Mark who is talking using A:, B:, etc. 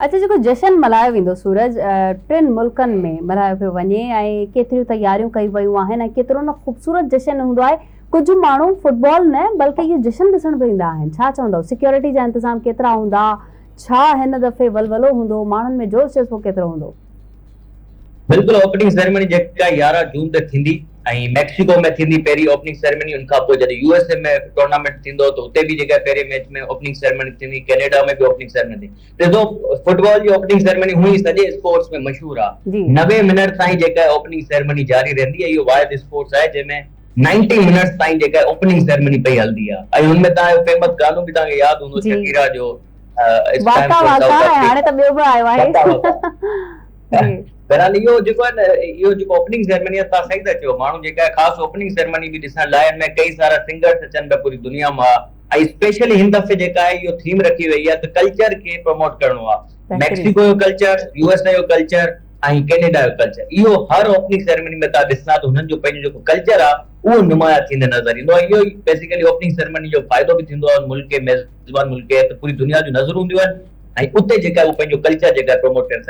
A: اڇا جيڪو جشن ملهايو ويندو سورج ٽن ملڪن ۾ ملهايو پيو وڃي ۽ ڪيتريون تياريون ڪيون ويون آهن ۽ ڪيترو نه خوبصورت جشن هوندو آهي ڪجهه ماڻهو فٽبال نه بلڪه اهو جشن ڏسڻ به ايندا آهن ڇا چوندؤ سيڪيورٽي جا انتظام ڪيترا هوندا ڇا هن دفعي ولولو هوندو ماڻهن ۾ جوش جذبو ڪيترو هوندو.
B: بلڪل اوپننگ سيريمني جيڪا 11 جون تي ٿيندي ۽ ميڪسيڪو ۾ ٿيندي پهرين اوپننگ سيريمني ان کان پوء جڏهن يو ايس اي ۾ ٽورنامينٽ ٿيندو ته اتي به جيڪا پهرين ميچ ۾ اوپننگ سيريمني ٿيندي ڪينيڊا ۾ به اوپننگ سيريمني ٿيندي ڏسو فٽبال جي اوپننگ سيريمني هونئن ئي سڄي اسپورٽس ۾ مشهور آهي 90 منٽ تائين جيڪا اوپننگ سيريمني جاري رهندي اهو واحد اسپورٽس آهي جنهن ۾ 90 منٽس تائين جيڪا اوپننگ سيريمني پئي هلندي آهي ۽ ان ۾ تهان جو فيمس گانو به تهان کي ياد هوندو شڪيرا جو
A: واڪا واڪا ۽ هاڻي ته ٻيو به آيو آهي.
B: بهرحال اهو جيڪو آهي نه اهو جيڪو اوپننگ سيرمني آهي تهان صحيح ٿا چئو ماڻهو جيڪا آهي خاص اوپننگ سيرمني به ڏسڻ لاء ان ۾ ڪئي سارا سنگرس اچن پيا پوري دنيا مان ۽ اسپيشلي هن دفعي جيڪا آهي اهو ٿيم رکي وئي آهي ته ڪلچر کي پروموٽ ڪرڻو آهي ميڪسيڪو جو ڪلچر يو ايس اي جو ڪلچر ۽ ڪينيڊا جو ڪلچر اهو هر اوپننگ سيرمني ۾ تهان ڏسندا ته هنن جو پنهنجو جيڪو ڪلچر آهي اهو نمايان ٿيندي نظر ايندو آهي اهو ئي بيسيڪلي اوپننگ سيرمني جو فائدو به ٿيندو آهي ملڪ کي ميزبان ملڪ کي ته پوري دنيا جون نظرون هونديون آهن ۽ اتي جيڪا اهو پنهنجو ڪلچر جيڪا پروموٽ ڪري سگهن.